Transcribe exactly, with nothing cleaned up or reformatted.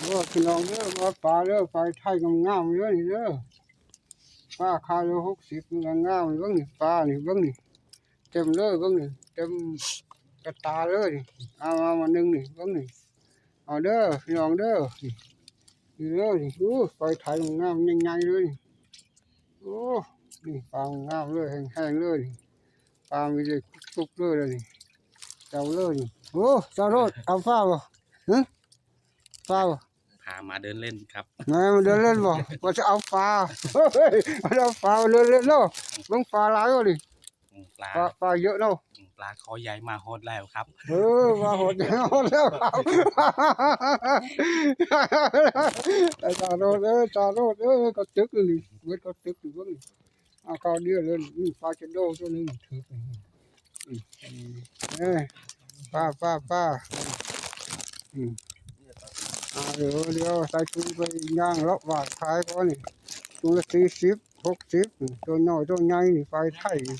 โอ้พี่น้องเด้อ มาปลาเด้อ ปลาไทยงามๆเด้อนี่เด้อ ปลาคาโลหกสิบ นี่งามๆ เบิ่งนี่ ปลานี่ เบิ่งนี่ เต็มเลย เบิ่งนี่ เต็มกระตาเลยนี่ เอา เอามาหนึ่งนี่ เบิ่งนี่ เอาเด้อ พี่น้องเด้อ นี่ นี่เด้อนี่ อู้ ปลาไทยงามๆ ใหญ่ๆเลยนี่ โอ้ นี่ปลางามเลย แห้งๆเลยนี่ ปลามีเลย ตุกๆเลยนี่ เจ้าเลยนี่ โอ้ เจ้าโลด เอาปลาบ่ หึ ปลาบ่ พามาเดินเล่นครับ แม่มาเดินเล่นบ่ ว่าจะเอาปลา เฮ้ย ว่าจะเอาปลามาเดินเล่นเนาะ เบิ่งปลาหลายเนาะนี่ อืม ปลา ปลา ปลาเยอะเนาะ อืม ปลาคอใหญ่มาฮอดแล้วครับ เออ มาฮอดแล้ว ฮอดแล้วครับ ไอ้ตาโลดเอ้ย ตาโลดเอ้ย กระตึกนี่ เบิดกระตึกอยู่เบิ่งนี่ เอาเข้าเดียวเลย อืม ปลาชะโดตัวหนึ่งถือไป อืม เอ้ย ปลา ปลา ปลา อืม อ่า เดี๋ยว เดี๋ยวใส่ถุงไปย่างเลาะหวานขายก่อนนี่ ถุงละสี่สิบ หกสิบ อืม ตัวน้อย ตัวใหญ่นี่ ปลาไทยนี่